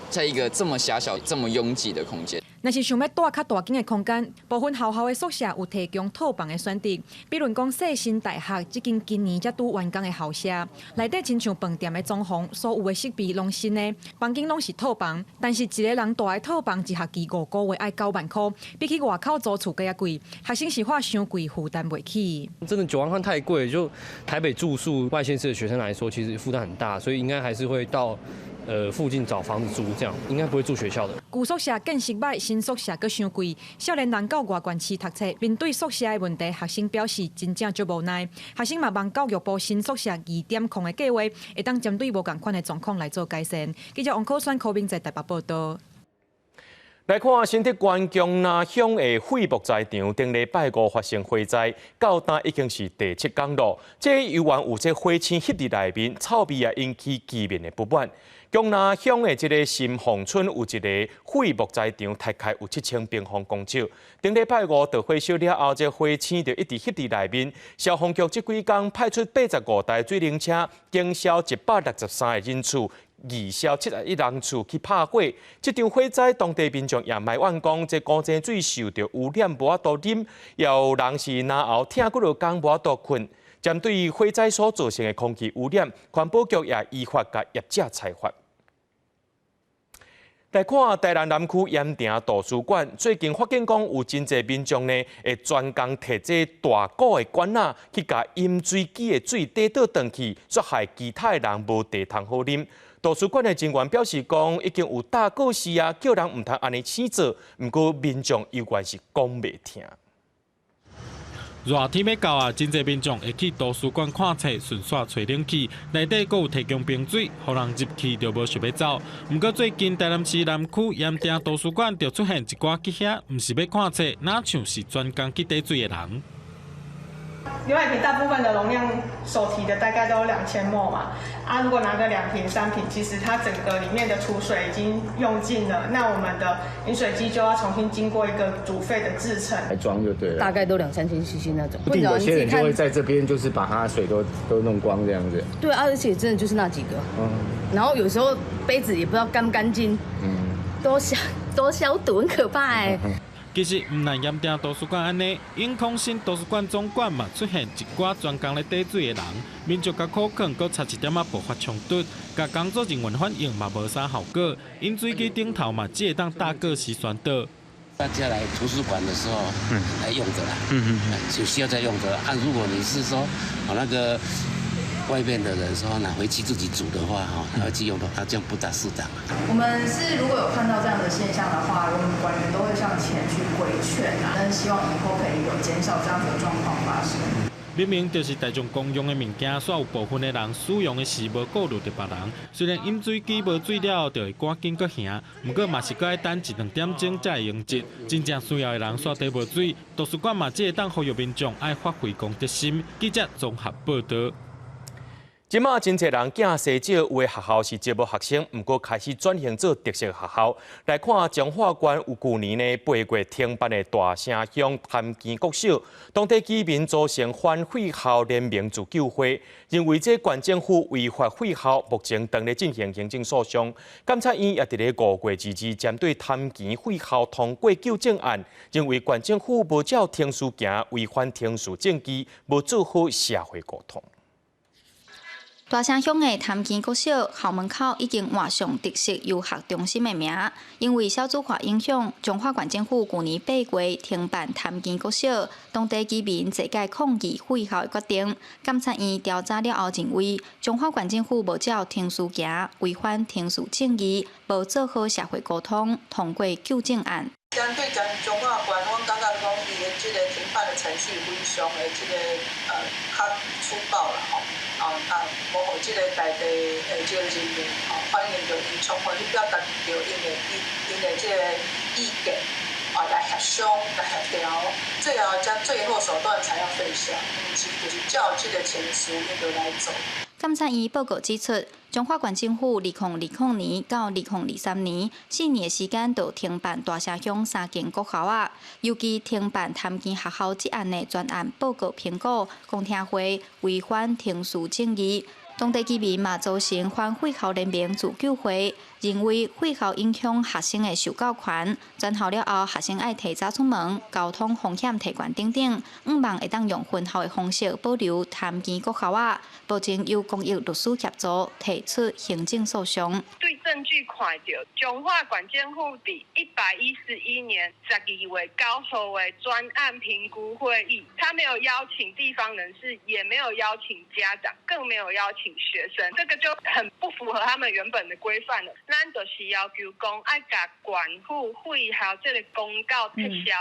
在一個這麼狹小、這麼擁擠的空間。若是想欲蹛較大間的空間，部分學校的宿舍有提供套房的選擇。比如講，世新大學這間今年才拄完工的校舍，內底親像飯店的裝潢，所有的設備攏新的，房間攏是套房。但是一个人蹛的套房，一學期5個月愛9萬箍，比起外口租厝閣較貴。學生是話傷貴，負擔袂起。真的9萬塊太貴，就台北住宿外縣市的學生來說，其實負擔很大，所以應該還是會到附近找房子住，這樣應該不會住學校的。舊宿舍建設䆀，新宿舍閣傷貴，少年人到外縣市讀冊，面對宿舍的問題，學生表示真正足無奈。學生嘛望教育部新宿舍2.0的計劃，會當針對無仝款的狀況來做改善。記者王可選、柯明在台北報導。來看新竹縣薑林鄉的廢木材場，頂禮拜五發生火災，到今已經是第七工咯。這猶原有這火星翕佇內面，臭味也引起居民的不滿。薑林鄉的這个新鳳村有一个廢木材場，大概有7000平方公尺。頂禮拜五著火燒了後，這火星就一直翕佇內面。消防局這幾工派出85台水冷車，警消163个人次。義消71人次去拍火，這場火災當地民眾也埋怨講，這古井水受著污染，無法度啉，也有人是嚨喉疼幾落工無法度睏。針對火災所造成的空氣污染，環保局也依法共業者裁罰。來看台南南區鹽埕圖書館，最近發現講有真濟民眾呢，會專工提這大鼓的罐仔去共飲水機的水底倒轉去，煞害其他的人無茶通好啉。圖書館的人員表示講，已經有貼告示啊，叫人毋通按呢媠做，毋過民眾猶原是講袂聽。熱天欲到啊，真濟民眾會去圖書館看冊，順紲吹冷氣。內底閣有提供冰水，予人入去就無想欲走。毋過最近台南市南區鹽埕圖書館就出現一寡去遐，毋是欲看冊，若像是專工去綴水的人。牛奶瓶大部分的容量手提的大概都有2000 ml 嘛，啊，如果拿個2瓶3瓶，其實它整個裡面的儲水已經用盡了，那我們的飲水機就要重新經過一個煮沸的製程。來裝就對了。大概都兩三千 CC 那種。不定有些人就會在這邊，就是把它水都弄光這樣子。對，而且真的就是那幾個。然後有時候杯子也不知道乾不乾淨。多消毒，很可怕欸。其實毋但鹽埕圖書館按呢，永康新圖書館總館嘛出現一寡專工咧綴水的人，民眾共苦勸，閣差一點仔爆發衝突，共工作人員反映嘛無啥效果，飲水機頂頭嘛只會當貼告示宣導。大家來圖書館的時候，來用的啦，就需要再用的。啊，如果你是說，哦那個外面的人說拿回去自己煮的話，哈，拿回去用的話，這樣不大適當。我們是如果有看到這樣的現象的話，我們館員都會上前去規勸啊，但是希望以後可以有減少這樣子的狀況發生。明明就是大眾公用的物件，煞有部分的人使用的時無顧慮著別人。雖然飲水機無水了後，就會趕緊閣行，毋過嘛是閣愛等一兩點鐘才會用得。真正需要的人煞綴無水，圖書館嘛只會當呼籲民眾愛發揮公德心。記者綜合報導。這馬真濟人囝生少，有的學校是招無學生，毋過開始轉型做特色學校。來看彰化縣有舊年呢8月停辦的大城鄉潭墘國小，當地居民組成反廢校聯盟自救會，認為這縣政府違法廢校，目前正咧進行行政訴訟。檢察院也佇咧5月22針對潭墘廢校通過糾正案，認為縣政府無照程序行，違反程序正義，無做好社會溝通。大城鄉的潭墘國小校門口已經換上特色遊學中心的名，因為少子化影響，彰化縣政府舊年八月停辦潭墘國小，當地居民濟屆抗議廢校的決定。檢察院調查了後認為，彰化縣政府無照程序行，違反程序正義，無做好社會溝通，通過糾正案。針對咱彰化縣，阮感覺講伊的這個停辦的程序非常的這個較粗暴啦吼。啊，無予這個在地的這個人民吼反映著𪜶充分去表達著𪜶的這個意見，啊來協商來協調，最後才最後手段才要廢校，毋是就是照這個程序𪜶就來做。檢察院報告指出，彰化縣政府2020年到2023年4年的時間，就停辦大城鄉三間國校仔，尤其停辦潭墘學校這案的專案報告評估公聽會違反程序正義。當地居民嘛組成反廢校聯盟自救會，認為廢校影響學生的受教權，轉校了後學生愛提早出門，交通風險提懸等等，向望會當用分校的方式保留潭墘國校仔，目前由公益律師協助提出行政訴訟。對證據看著，彰化縣政府佇111年12月9號的專案評估會議，他沒有邀請地方人士，也沒有邀請家長，更沒有邀請學生，這個就很不符合他們原本的規範了。咱就是要求講，愛共縣府廢校這个公告撤銷。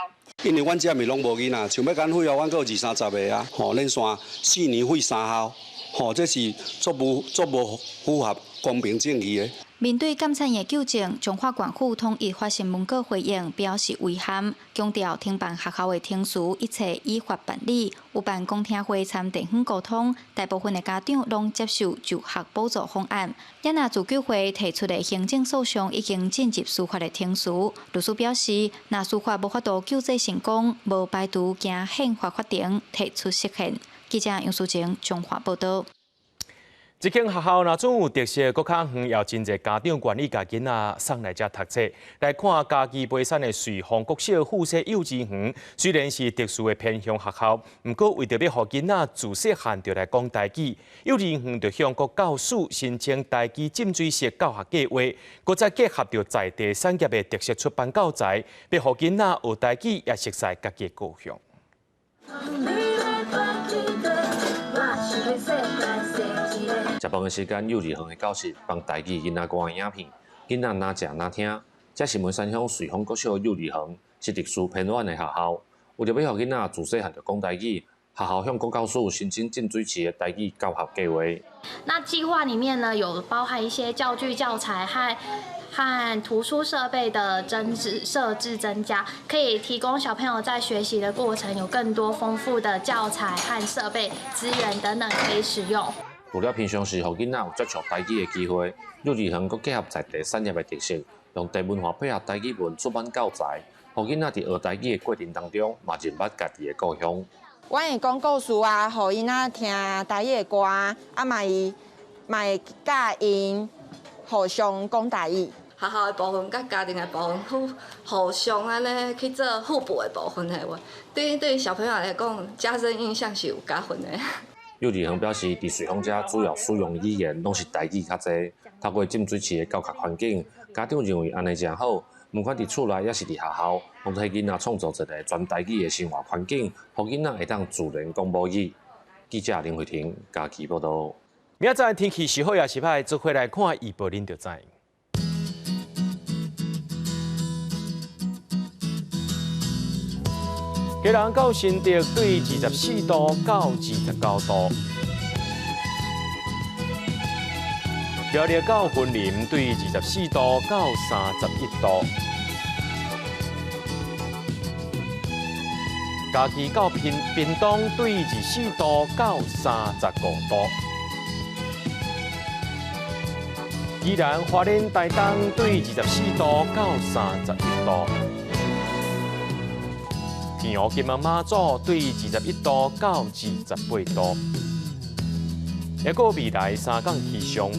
因為阮遮咪攏無囡仔，像欲講廢校，阮閣有二三十个啊，吼，連續4年廢三校，吼，這是足無符合公平正義的。面對監察院的糾正，彰化縣府統一發新聞稿回應，表示遺憾，強調停辦學校的程序一切依法辦理，有辦公聽會參地方溝通，大部分的家長攏接受就學補助方案。也若自救會提出的行政訴訟已經進入司法的程序，律師表示，若司法無法度救濟成功，無排除經憲法法庭提出釋憲。記者楊淑晴彰化報導。這間學校若總有特色，閣較遠，也有真濟家長願意共囡仔送來遮讀冊。來看嘉義貝山的瑞芳國小附設幼稚園，雖然是特殊的偏鄉學校，毋過為著欲予囡仔自細漢就來講台語，幼稚園就向國教署申請台語浸水式教學計劃，閣再結合著在地產業的特色出版教材，欲予囡仔學台語，也熟悉家己的故鄉。食飯的時間，幼稚園的教室放台語囡仔歌的影片，囡仔若食若聽。這是梅山鄉瑞芳國小幼稚園，是特殊偏遠的學校。為著欲予囡仔自細漢就講台語，學校向國教署申請浸水式的台語教學計劃。那計劃裡面呢，有包含一些教具、教材和圖書設備的增置設置增加，可以提供小朋友在學習的過程有更多豐富的教材和設備資源等等可以使用。除了平常時予囡仔有接觸台語的機會，幼稚園閣結合在地產業的特色，用地文化配合台語文出版教材，予囡仔佇學台語的過程當中，嘛認捌家己的故鄉。阮會講故事啊，予囡仔聽台語的歌，啊嘛會教𪜶互相講台語。學校的部分佮家庭的部分互相按呢去做互補的部分的話，對小朋友來講，加深印象是有加分的。幼稚園表示，佇瑞芳遮主要使用語言攏是台語較濟。透過浸水式的教學環境，家長認為按呢誠好。毋管佇厝內抑是佇學校，攏替囡仔創造一個全台語的生活環境，予囡仔會當自然講母語。記者林慧婷嘉義報導。明仔載天氣是好抑是歹，做伙來看預報，恁就知。基隆到新竹對24度到29度，苗栗到雲林對24度到31度，嘉義到屏東對24度到35度，宜蘭花蓮台東對24度到31度。澎湖金門馬祖對21度到28度，抑閣未來三天氣象。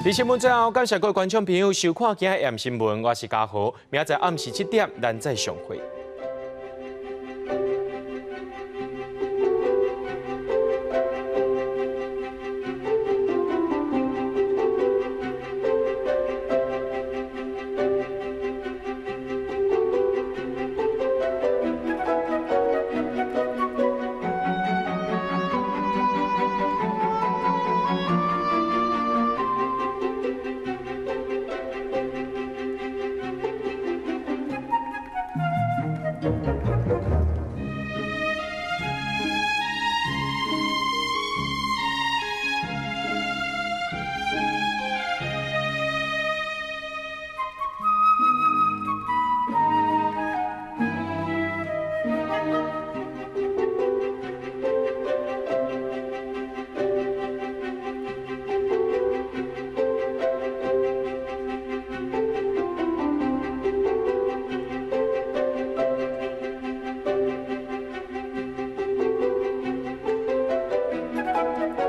佇新聞最後，感謝各位觀眾朋友收看今日新聞，我是嘉豪，明仔載暗時7點，咱再相會。